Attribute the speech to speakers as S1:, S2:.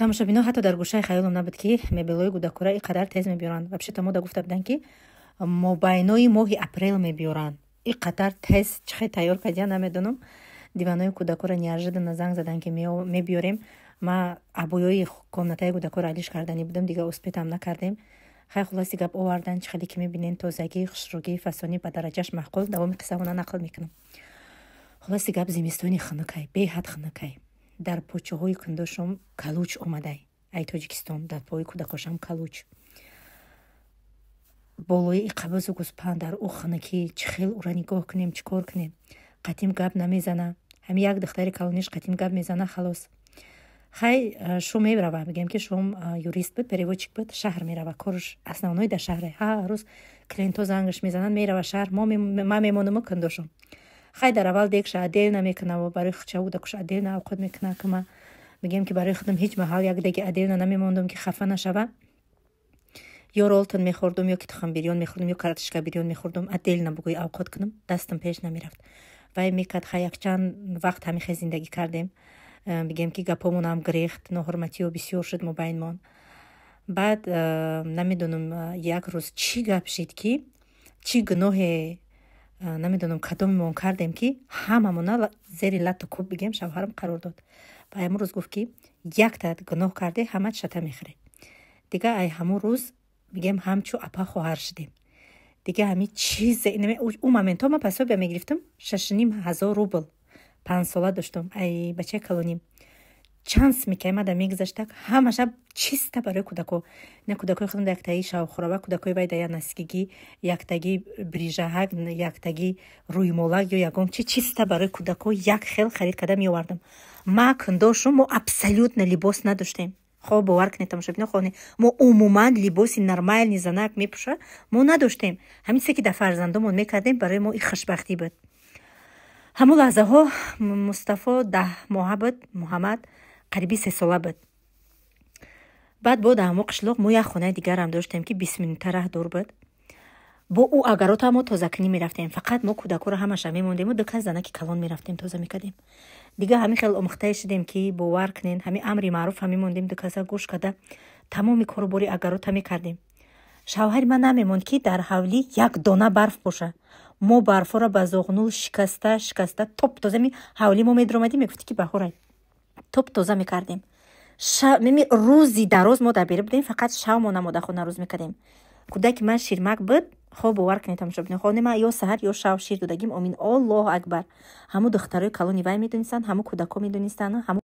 S1: Тамошобино, ҳатто дар гӯшаи хаёлам набуд, ки мебелҳои кӯдакора ин қадар тез мебиёранд. Вообще-то мо да гуфта буданд, ки мобайнои моҳи апрел мебиёранд. Ин қадар тез чӣ хел тайёр кардиян, намедонам. Диванои кӯдакора неожиданно занг заданд, ки мебиёрем. Ма обоёи комнатаи кӯдакоро алиш карданӣ будам, дига успеть ам накардем. Хай, хулоси гап, овардан. Чӣ хеле ки мебинен, тозагӣ, хушрӯгӣ, фасонӣ ба дараҷаш маъқул. Давоми қиссаҳона нақл мекунам. Хулоси гап, зимистони хунукай, беҳад хунукай. Дар почаҳои кундошум калуч омадай ай Тоҷикистон, дар пои кӯдакошам калуч. Болои иқабазу гӯспанд дар ӯ хунукӣ чӣ хел ура нигоҳ кунем, чӣ кор кунем? Қатим гап намезана. Ҳами як духтари калониш қатим гап мезана, халос. Хай, шу мерава, бигем, ки шум юрист буд, переводчик буд, шаҳр мерава, корш основной дар шаҳре. Ҳар рӯз клиентҳо зангаш мезананд, мерава шаҳр, ман мемонаму кундошум. Хай, дар аввал дегша отдельно мекунаву барои хучаву дакуш отдельно авқот мекуна, ки ма, бигем, ки барои худам ҳеҷ маҳал як деги отдельно намемондум, ки хафа нашава. Ё ролтон мехӯрдум, ё ки тухм бирён мехӯрдум, ё картошка бирён мехӯрдум. Отдельно бугӯи авқот кунам, дастам пеш намерафт. Вай мекард. Хай, якчанд вақт ҳамин хел зиндагӣ кардем. Бигем, ки гапомонам гирехт, ноҳурматиҳо бисёр шуд мобайнмон. Баъд намедонам, як рӯз чӣ гап шид, ки чӣ гуноҳе, намедонам, кадомемон кардем, ки ҳамамона зери латту кӯб, бигем, шавҳарам қарор дод. Ба ҳамун рӯз гуфт, ки якта гуноҳ карде, ҳамат шата мехӯре. Дига ай ҳамун рӯз, бигем, ҳамчу апа хоҳар шудем. Дига ҳами чизе, ӯ моментҳо ман пособия мегирифтам, 6500 рубл, 5 сола доштум. Ай бачаи калоним чанд смикаймада мегузаштак, ҳамаша чиста барои кӯдако. На кӯдакои худам да яктаги шавхӯрава, кӯдакои вай да як носки ги, яктаги брижаҳак, яктаги рӯймолак ё ягон чи, чиста барои кӯдако як хел харид карда меовардам. Ма кундошум, мо абсолютно либос надоштем. Хоб, бовар кунед, тамошобино, хоне мо умуман либоси нормальный занак мепӯша мо надоштем. Ҳамин чизе ки дар фарзандомон мекардем, барои мо и хушбахтӣ буд. Ҳамун лаҳзаҳо Мустафо 10 моҳа буд, Муҳаммад қариби 3 сола буд. Баъд бо дар ҳамо қишлоқ мо як хонаи дигарам доштем, ки 20 минута раҳ дур буд. Бо ӯ агарота мо тозакунӣ мерафтем. Фақат мо кӯдакҳоро ҳамаша мемондему ду кас занаки калон мерафтем, тоза мекардем. Дига ҳамин хел омӯхтае шудем, ки бовар кунен, ҳамин амри маъруф ҳам мемондем, ду каса гӯш карда тамоми кору бори агарота мекардем. Шавҳари ман намемонд, ки дар ҳавлӣ як дона барф боша. Мо барфҳоро ба зоғнул шикаста шикаста топ тоза ми ҳавлӣ мо медиромадим, мегуфтӣ, ки баҳорай, топ тоза мекардем. Рӯзи дароз мо дар берун будем, фақат шав мо намода хона рӯз мекардем. Кӯдаки ман ширмак буд. Хоб, бовар кунед, тамошобино, хоне ман ё саҳар, ё шав шир додагим. Омин, Аллоҳу акбар, ҳамун духтарои калони вай медонистанд, ҳамун кӯдакҳо медонистанд, ҳамун.